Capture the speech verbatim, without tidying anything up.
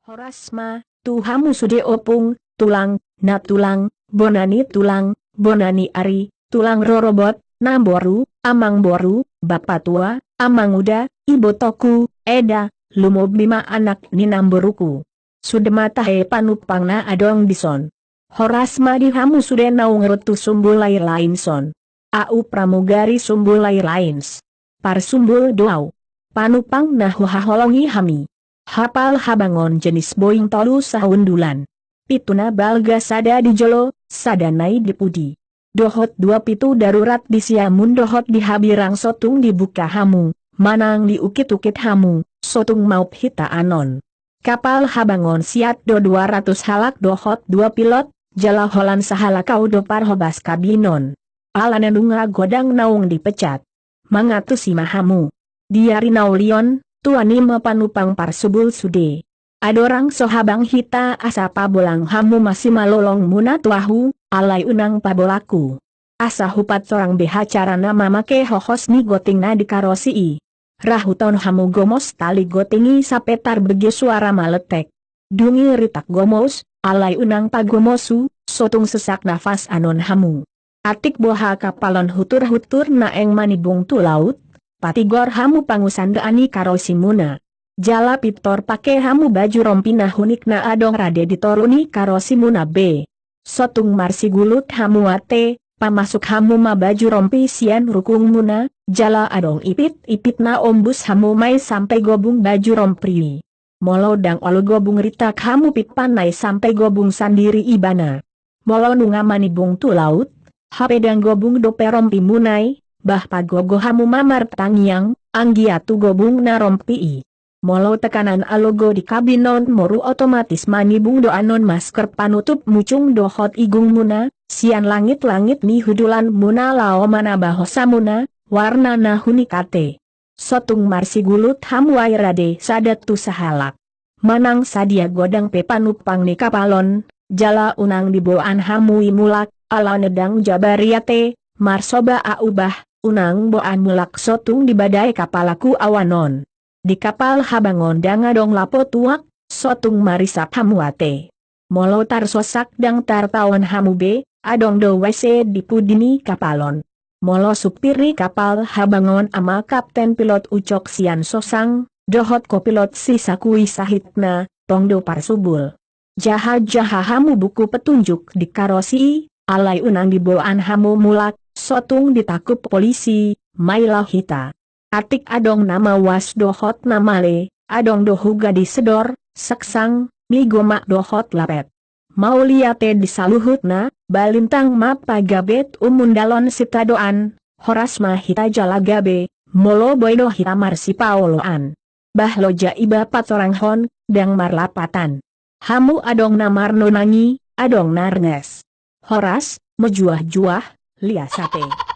Horas ma tu hamu sude ompung, tulang, na tulang, bona ni tulang, bona ni ari, tulang rorobot, namboru, amangboru, bapatua, amanguda, ibotongku, eda, lumobi ma anak ni namboruku. Sude ma tahe panumpang na adong dison. Horas ma di hamu sude naung ro tu Sumbul Airlines on. Au pramugari Sumbul Airlines. Parsumbul do au. Panumpang na huhaholongi hami. Kapal habangon jenis Boeing tolu sahundulan. Pitu na balga, sada di jolo, sada nai di pudi. Dohot dua pintu darurat di siamun dohot di habirang sotung dibuka hamu, manang diukit-ukit hamu, sotung maup hita annon. Kapal habangon siat do dua ratus halak dohot dua pilot, jala holan sahalak au do parhobas kabin on. Alana nunga godang naung dipecat. Mangatusi ma hamu. Di ari na uli on, tuani ma panumpang parsumbul sude. Andorang so habang hita asa pabolang hamu masimalolong muna tu ahu, alai unang pabolangku. Asa hupatorang be hacara na mamake hohos ni goting na di karosi i. Rahuton hamu gomos tali goting i sampe tarbege suara maletek. Dung i ritak gomos, alai unang pagomosu, sotung sesak nafas annon hamu. Atik boha kapal on hutur-hutur naeng manibung tu laut, patigor hamu pangusandaan ni karosi muna. Jala pintor pake hamu baju rompi na hunik na adong rade di toru ni karosi muna be. Sotung marsigulut hamu ate, pamasuk hamu ma baju rompi sian rukung muna, jala adong ipit-ipit na ombus hamu ma i sampe gobung baju rompi i. Molo ndang olo gobung, ritak hamu pit panai sampe gobung sandiri ibana. Molo nunga manibung tu laut, hape ndang gobung dope rompi muna i, bah pagogo hamu ma martangiang, anggiat tu gobung na rompi i. Molo tekanan alogo di kabin on moru, otomatis manibung do annon masker panutup mucung dohot igung muna, sian langit-langit ni hundulan muna laho manaba hosa muna, warna na hunik ate. Sotung marsigulut hamu ai rade sada tu sahalak. Manang sadia godang pe panumpang ni kapal on, jala unang diboan hamu i mulak, alana ndang jabari ate, marsoba au bah, unang boan mulak sotung dibadai kapal ahu awan on. Di kapal habangon ndang adong lapo tuak, sotung marisap hamu ate. Molo tarsosak ndang tartaon hamu be, adong do W C di pudi ni kapal on. Molo supir ni kapal habangon ama kapten pilot ucok sian sosang, dohot kopilot si sakui sahitna, tong do parsumbul. Jaha-jaha hamu buku petunjuk di karosi i, alai unang diboan hamu mulak, sotung ditangkup polisi, maila hita. Atik adong na mawas dohot na male, adong do huga disedor, seksang, migomak dohot lapet. Mauliate di saluhutna, balintang ma pagabe tu hundalhon sitadoan, horas ma hita jala gabe, molo boi do hita marsipaoloan. Bah loja iba patoranghon, ndang marlapatan. Hamu adong na marnonangi, adong na renges. Horas, mejuah-juah, lias ate.